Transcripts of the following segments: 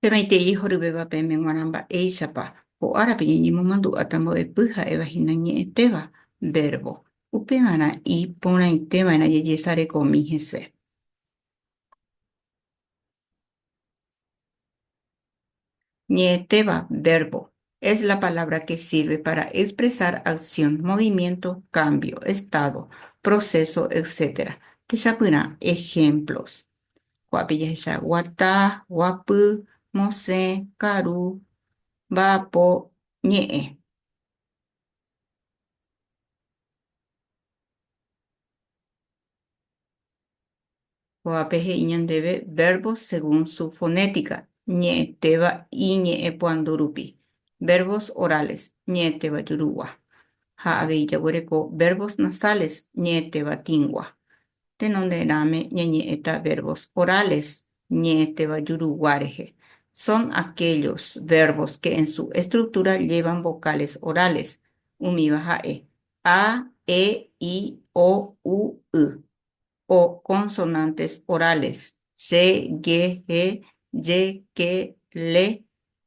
Pemaitei horyvéva peẽme g̃uarã mba'éichapa ko árape ñañemomandu'áta mbo'epy ha'éva hína ñe'ẽtéva, verbo. Upevarã iporãiteva'erã jajesarekomi hese. Ñe'ẽtéva, verbo, es la palabra que sirve para expresar acción, movimiento, cambio, estado, proceso, etc. Techapyrã, ejemplos. Ko'ápe jahecha guata, guapy, mosẽ, karu, mba'apo, ñe'ẽ. Ko'ápe he'i ñandéve verbos según su fonética, ñe'ẽtéva iñe'ẽpuandu rupi, verbos orales, ñe'ẽtéva jurugua, ha avei jaguereko verbos nasales, ñe'ẽtéva tĩgua. Tenonderãme ñañe'ẽta verbos orales, ñe'ẽtéva jurugua rehe. Son aquellos verbos que en su estructura llevan vocales orales, umíva ha'e, a, e, i, o, u, y. O consonantes orales, che, ge, he, ye, ke, le,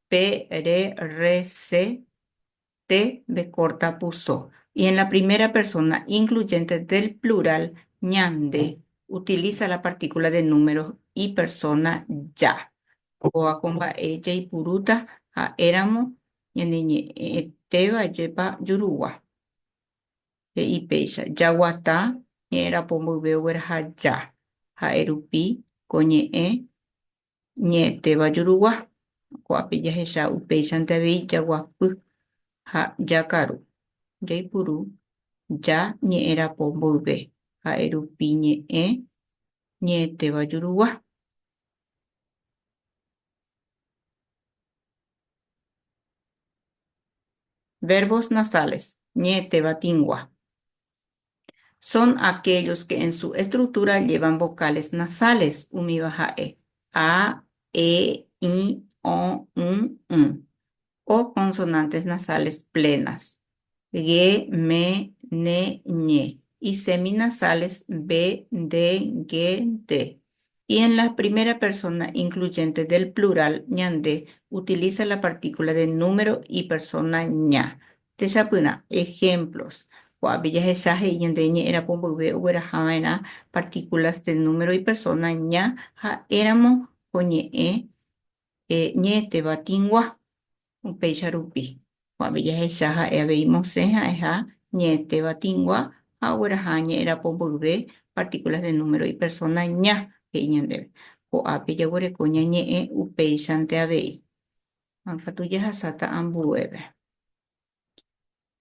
pe, re, rre, se, te, ve corta puso. Y en la primera persona incluyente del plural ñande, utiliza la partícula de número y persona ya. Kóva ko mba'e jaipurúta ha'éramo ñane ñe'ẽtéva jepa jurugua. He'i péicha, Jaguata ñe'ẽrapo mboyve ogueraha ja, ha'e rupi ko ñe'ẽ ñe'ẽtéva jurugua. Ko'ápe jahecha upéichante avei jaguapy ha jakaru. Jaipuru ja ñe'ẽrapo mboyve, ha'e rupi ñe'ẽ ñe'ẽtéva jurugua. Verbos nasales, ñe'ẽtéva tĩgua. Son aquellos que en su estructura llevan vocales nasales, umíva ha'e, a, e, i, o, u, ỹ, o consonantes nasales plenas, ge, me, ne, ñe, y seminasales, be, de, ge, de. Y en la primera persona incluyente del plural, ñande, utiliza la partícula de número y persona ña. Techapyrã, ejemplos, Ko'ápe jahecha he'i ñande ñe'ẽrapo mboyve oguerahava'erã partículas de número y persona ña ha'éramo ko ñe'ẽ ñe'ẽtéva tĩgua. Upéicha rupi, ko'ápe jahecha ha'e avei mosẽ ha'eha ñe'ẽtéva tĩgua ha ogueraha ñe'ẽrapo mboyve partículas de número y persona ña, he'i ñandéve. Ko'ápe jaguereko ñañe'ẽ upéichante avei. Ha katu jahasáta ambuépe.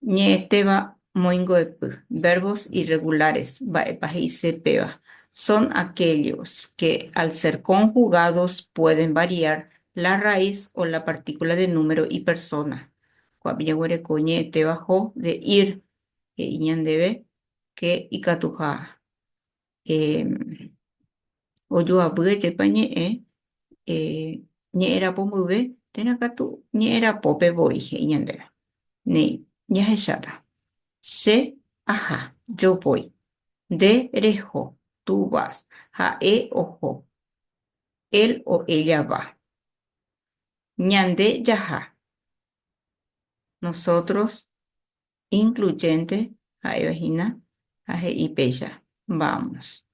Ñe'ẽtéva moingoepy, verbos irregulares, mba'épa he'ise péva? Son aquellos que al ser conjugados pueden variar la raíz o la partícula de número y persona. Ko'ápe jaguereko ñe'ẽtéva ho de ir, he'i ñandéve ke ikatuha ojoavy ajépa ñe'ẽ ñe'ẽrapo mboyve térã katu ñe'ẽrapópe voi he'i ñandéve. Néi, jahecháta. Che aha, jopói. Nde reho, tú vas. Ha'e oho, él o ella va. Ñande jaha, nosotros Incluyente ha'éva hína ha he'i péicha, Vamos.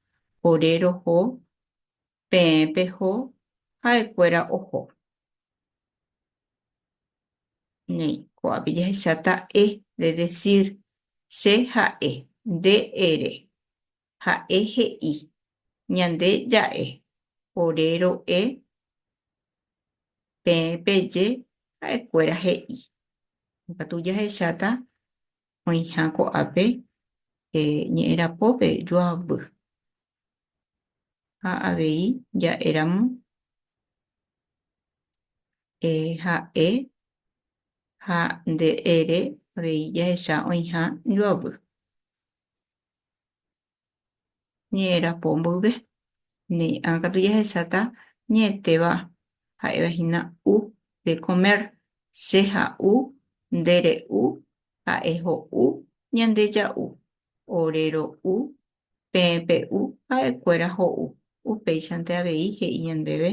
Ore roho, peẽ peho, ha'ekuéra oho. Néi, ko'ápe jahecháta e de decir, che ha'e, nde ere, ha'e he'i, ñande ja'e, ore ro'e, peẽ peje, ha'ekuéra he'i. Katu jahecháta oĩha ko'ápe ñe'ẽrapópe joavy. Ha avei ja'éramo ha'e ha nde ere avei jahecha oĩha joavy. Ñe'ẽrapo mboyve. Ne'ã katu jahecháta ñe'ẽtéva ha'éva hína u de comer, che ha'u, nde re'u, ha'e ho'u, ñande ja'u, ore ro'u, peẽ pe'u, ha'ekuéra ho'u. Upéichante avei he'i ñandéve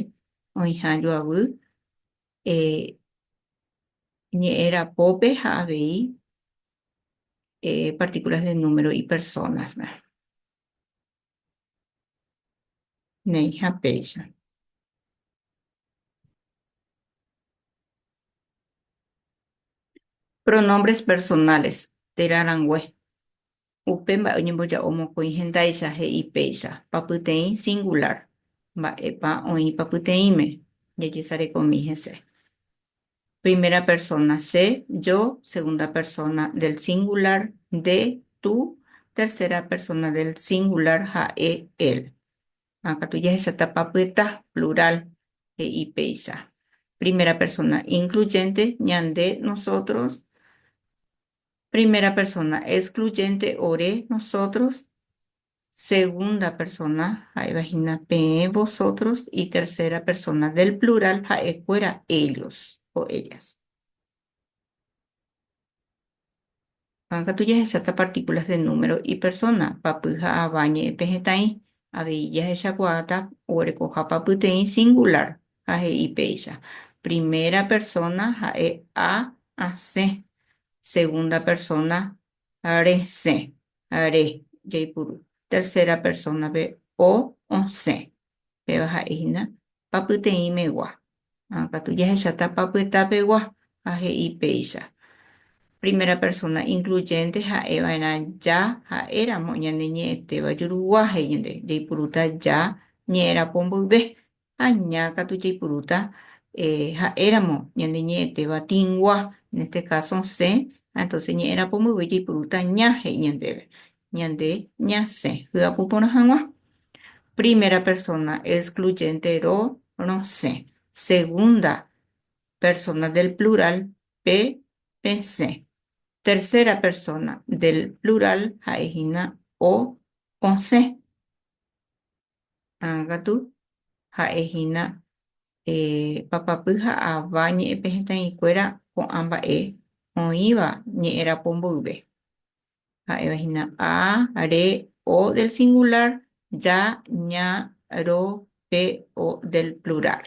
oĩha joavy. Ñe'ẽ rapópe ha avei partículas de número y personas. Néi ha péicha. Pronombres personales, térã rangue. Upe mba'e oñemboja'o mokõi hendáicha he'i péicha, papyteĩ singular, mba'épa oĩ papyteĩme, jajesarekomi hese. Primera persona che, yo, segunda persona del singular, nde, tú, tercera persona del singular ha'e, él. Ha katu jahecháta papyeta, plural, he'i péicha. Primera persona incluyente, ñande, nosotros. Primera persona excluyente, ore, nosotros. Segunda persona ha'éva hína peẽ, vosotros, y tercera persona del plural ha'ekuéra, ellos o ellas. Ha katu jahecháta partículas de número y persona, papy ha ava ñe'ẽpehẽtaĩ. Avei jahechakuaáta oguerekoha papyteĩ singular ha he'i péicha. Primera persona ha'e a asẽ, segunda persona resẽ, re jaipuru, tercera persona-pe o osẽ. Péva ha'e hína papyteĩmegua. Ha katu jahecháta papyetapegua ha he'i péicha. Primera persona incluyente ha'e va'erã ja ha'éramo ñane ñe'ẽtéva jurugua he'i ñande jaipurúta ja ñe'ẽrapo mboyve ha ña katu jaipurúta ha'éramo ñane ñe'ẽtéva tĩgua, en este caso osẽ, ha entonces ñe'ẽrapo mboyve jaipurúta ña he'i ñandéve. Ñande ñasẽ hyapu porã hag̃ua. Primera persona excluyente ro, rosẽ. Segunda persona del plural pe, pesẽ. Tercera persona del plural ha'e hína o, osẽ. Ág̃akatu ha'e hína papapy ha ava ñe'ẽpehẽtaĩkuéra ko'ã mba'e oĩva ñe'ẽrapo mboyve. Ha'éva hína a, re, o del singular, ja, ña, ro, pe, o del plural.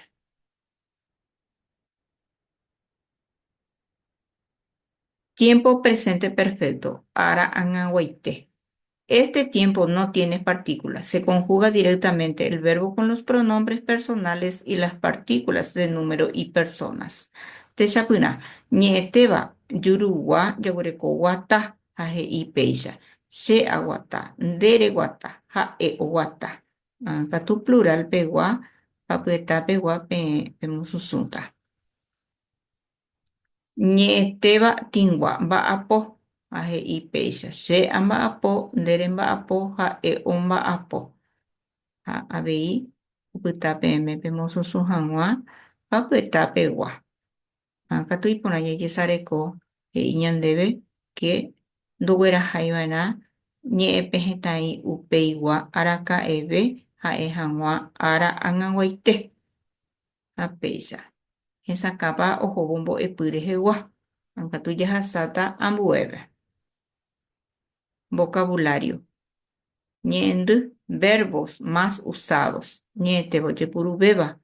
Tiempo presente perfecto, ára ag̃aguaite. Este tiempo no tiene partículas, se conjuga directamente el verbo con los pronombres personales y las partículas de número y personas. Techapyrã, ñe'ẽtéva jurugua jaguereko guata ha he'i péicha, Che aguata, nde reguata, ha'e oguata. Katu plural pegua, papyeta pegua peẽ pemosusũta. Ñe'ẽtéva tĩgua mba'apo, ha he'i péicha, Che amba'apo, nde remba'apo, ha'e omba'apo. Ha avei opyta peẽme pemosusũ hag̃ua papyeta pegua. Ha katu iporã jajesareko he'i ñandéve ke ndoguerahaiva'erã ñe'ẽpehẽtai upeigua araka'eve ha'e hag̃ua ára ag̃aguaite. Ha péicha, hesakãpa ohóvo mbo'epy rehegua, ha katu jahasáta ambuépe. Vocabulario. Ñe'ẽndy, verbos más usados, ñe'ẽtéva ojepuruvéva,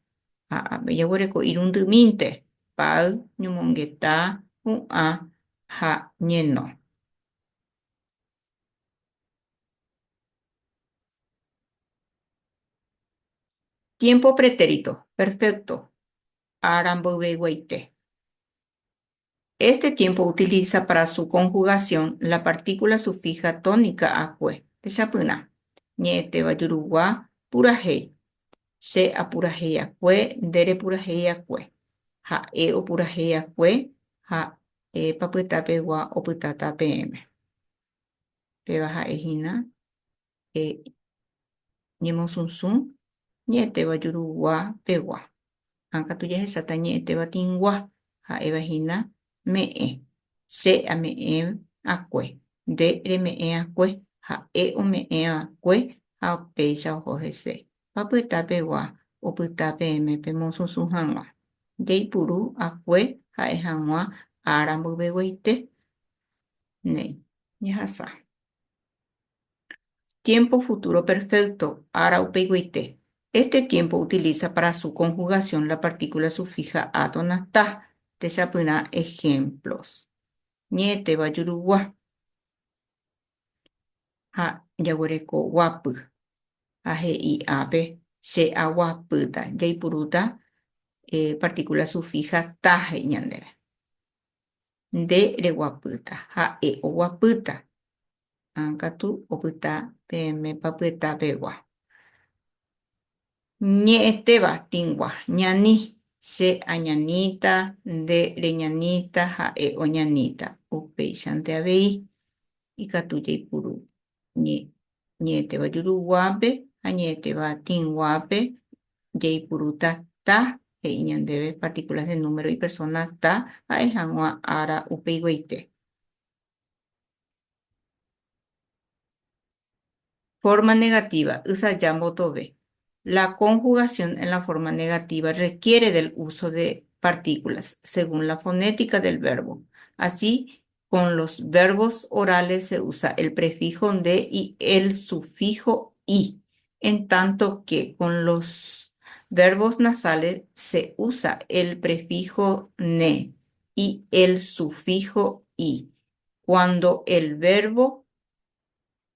ha ápe jaguereko irundymínte, pay, ñomongeta, pu'ã ha ñeno. Tiempo pretérito, perfecto, ára mboyveguaite. Este tiempo utiliza para su conjugación la partícula sufija tónica akue. Techapyrã, ñe'ẽtéva jurugua purahéi. Che apurahéi akue, nde repurahéi akue. Ha'e opurahéi akue ha papyeta pegua opytáta peẽme. Péva ha'e hína ñemosusũ ñe'ẽtéva jurugua pegua. Ha katu jahecháta ñe'ẽtéva tĩgua, ha'éva hína me'ẽ. Che ame'ẽ akue, nde reme'ẽ akue, ha'e ome'ẽ akue ha upéicha oho hese. Papyeta pegua opyta peẽme pemosusũ hag̃ua. Jaipuru akue ha'e hag̃ua ára mboyveguaite. Néi, jahasa. Tiempo futuro perfecto, ára upeiguaite. Este tiempo utiliza para su conjugación la partícula sufija átona ta, techapyrã ejemplos. Ñe'ẽtéva jurugua ha jaguereko guapy. Ha he'i ápe che aguapýta, jaipurúta partícula sufija ta he'i ñandéve. Nde reguapýta, ha'e oguapýta. Ág̃akatu opyta peẽme papyeta pegua. Ñe'ẽtéva tĩgua, ñani, che añaníta, nde reñaníta, ha'e oñaníta. Upéichante avei ikatu jaipuru ñe'ẽtéva juruguápe ha ñe'ẽtéva tĩguápe jaipurúta ta, he'i ñandéve partículas de número y persona ta ha'e hag̃ua ára upeiguaite. Forma negativa, ysaja mbotove. La conjugación en la forma negativa requiere del uso de partículas, según la fonética del verbo. Así, con los verbos orales se usa el prefijo nde y el sufijo i, en tanto que con los verbos nasales se usa el prefijo ne y el sufijo i. Cuando el verbo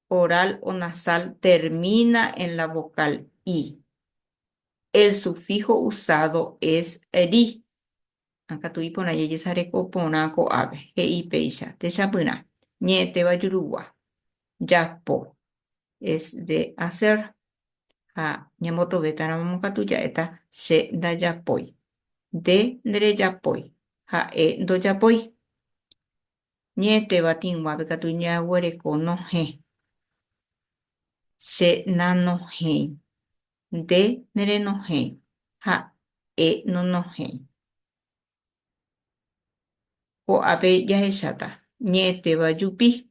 oral o nasal termina en la vocal i, el sufijo usado es ri. Ha katu iporã jajesareko porã ko'ápe, he'i péicha, techapyrã, ñe'ẽtéva jurugua, japo, es de hacer, ha ñambotovétaramo katu ja'éta che ndajapói, nde nderejapói, ha'e ndojapói. Ñe'ẽtéva tĩguápe katu ñaguereko nohẽ, che nanohẽi, nde nerenohẽi, ha'e nonohẽi. Ko'ápe jahecháta ñe'ẽtéva jupi,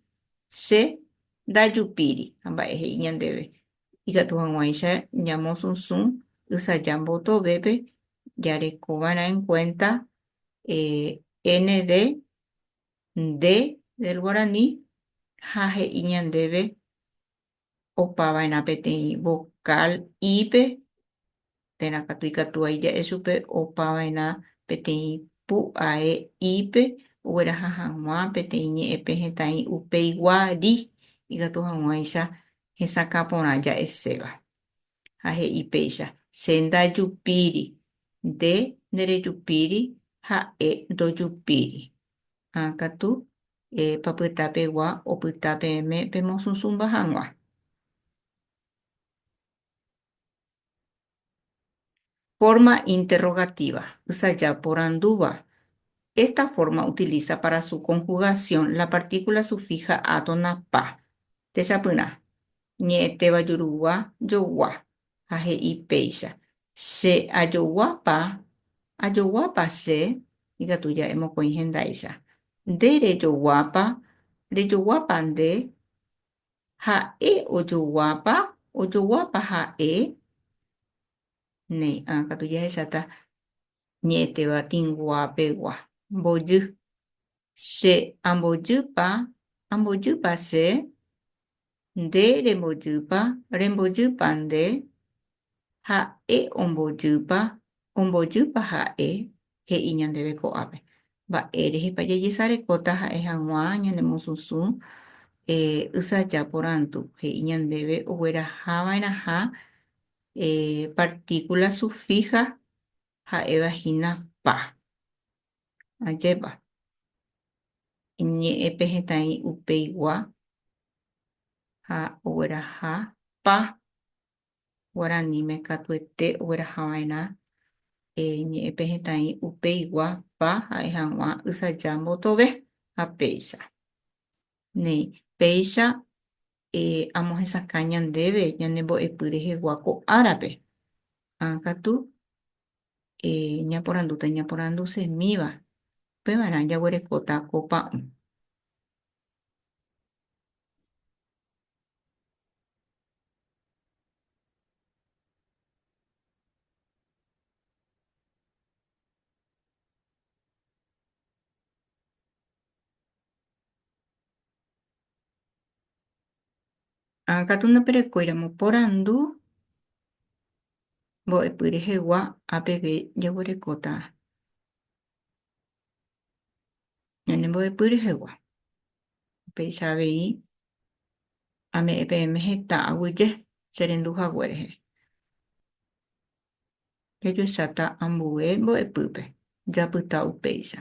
che ndajupíri ha mba'e he'i ñandéve, ikatu hag̃uáicha ñamosusũ ysaja mbotovépe jarekova'erã en cuenta ND, nde del guaraní ha he'i ñandéve opava'erã peteĩ vocal i-pe térã katu ikatúai ja'e chupe opava'erã peteĩ pu'ae i-pe ogueraha hag̃ua peteĩ ñe'ẽpe hetãi upeigua ri ikatu hag̃uáicha hesakã porã ja'eséva. Ha he'i péicha, Che ndajupíri, nde nderejupíri, ha'e ndojupíri. Ha katu papyeta pegua opyta peẽme pemosusũmba hag̃ua. Forma interrogativa, ysaja porandúva. Esta forma utiliza para su conjugación la partícula sufija átona pa. Techapyrã, ñe'ẽtéva jurugua jogua, ha he'i péicha, Che ajoguápa, ajoguápa che, ikatu ja'e mokõi hendáicha. Nde rejoguápa, rejoguápa nde, Ha'e ojoguápa, ojoguápa ha'e? Néi, ág̃a katu jahecháta ñe'ẽtéva tĩgua pegua. Mbojy. Che ambojýpa, ambojýpa che? Nde rembojýpa, rembojýpa nde? Ha'e ombojýpa, ombojýpa ha'e? He'i ñandéve ko'ápe. Mba'e rehepa jajesarekóta ha'e hag̃ua ñanemosusũ ysaja porandu? He'i ñandéve oguerahava'erãha partícula sufija ha'éva hína pa. Ajépa. Ñe'ẽpehẽtai upeigua ha ogueraha pa. Guaraníme katuete oguerahava'erã ñe'ẽpehẽtai upeigua pa ha'e hag̃ua ysaja mbotove ha péicha. Néi, péicha amohesakã ñandéve ñane mbo'epy rehegua ko árape. Ág̃a katu ñaporandúta ñaporandusemíva, upevarã jaguerekóta ko pa'ũ. Ág̃a katu ndaperekóiramo porandu. Mbo'epy rehegua ápeve jaguerekóta ñane mbo'epy rehegua. Upéicha avei ame'ẽ peẽme heta aguyje che rendu hague rehe. Jajuecháta ambue mbo'epýpe, japyta upéicha.